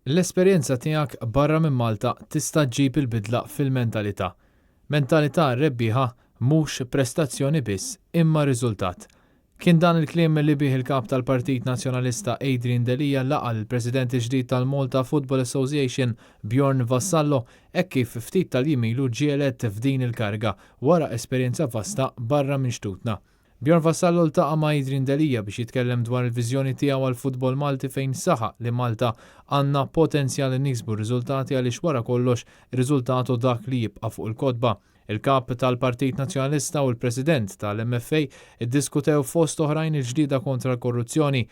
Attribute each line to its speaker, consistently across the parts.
Speaker 1: L-esperjenza tiegħek barra minn Malta tista' ġġib il-bidla fil-mentalità. Mentalità rebbieħa mhux prestazzjoni biss imma riżultat. Kien dan il-kliem li bih il-Kap tal-Partit Nazzjonalista Adrian Delia laqa' lill-President il-ġdid tal-Malta Football Association Bjorn Vassallo hekk kif ftit tal-jiem ilu ġie elett f'din il-kariga wara esperjenza vasta barra minn xtutna. Bjorn Vassallo ltaqa' ma' Adrian Delia biex jitkellem dwar il-viżjoni tiegħu għall-futbol Malti fejn saħaq li Malta għandna potenzjal li niksbu r-riżultati għaliex wara kollox ir-riżultat hu dak li jibqa' fuq il-kotba. Il-Kap tal-Partit Nazzjonalista u l-President tal-MFA iddiskutew fost oħrajn il-ġlieda kontra l-korruzzjoni,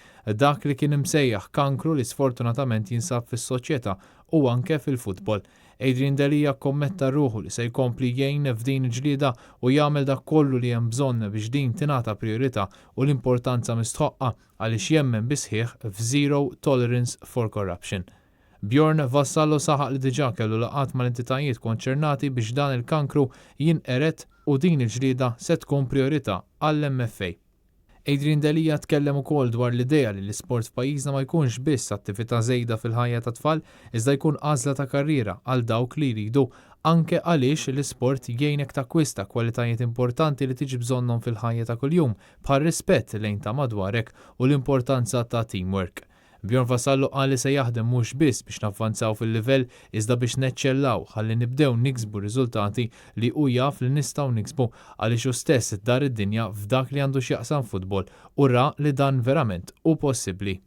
Speaker 1: dak li kien imsejjaħ kankru li sfortunatament jinsab fis-soċjetà u anke fil-futbol. Adrian Delia kkommetta ruħu li se jkompli jgħin f'din il-ġlieda u jagħmel dak kollu li hemm bżonn biex din tingħata prijorità u l-importanza mistħoqqa għaliex jemmen bis-sħiħ f'zero tolerance for corruption. Bjorn Vassallo saħaq li diġà kellu laqgħat mal-entitajiet konċernati biex dan il-kankru jinqered u din il-ġlieda se tkun prijorità għall-MFA. Adrian Delia tkellem ukoll dwar l-idea li l-isport f'pajjiżna ma jkunx biss attività żejda fil-ħajja tat-tfal iżda jkun għażla ta' karriera għal dawk li jridu anke għaliex l-isport jgħinek takkwista kwalitajiet importanti li tiġi bżonnhom fil-ħajja ta' kuljum bħar-rispett lejn ta' madwarek u l-importanza ta' teamwork. Bjorn Vassallo qal li se jaħdem mhux biss biex navvanzaw fil-livell iżda biex neċċellaw ħalli nibdew niksbu riżultati li hu jaf li nistgħu niksbu għaliex hu stess dar id-dinja f'dak li għandu x'jaqsam futbol u ra li dan verament hu possibbli.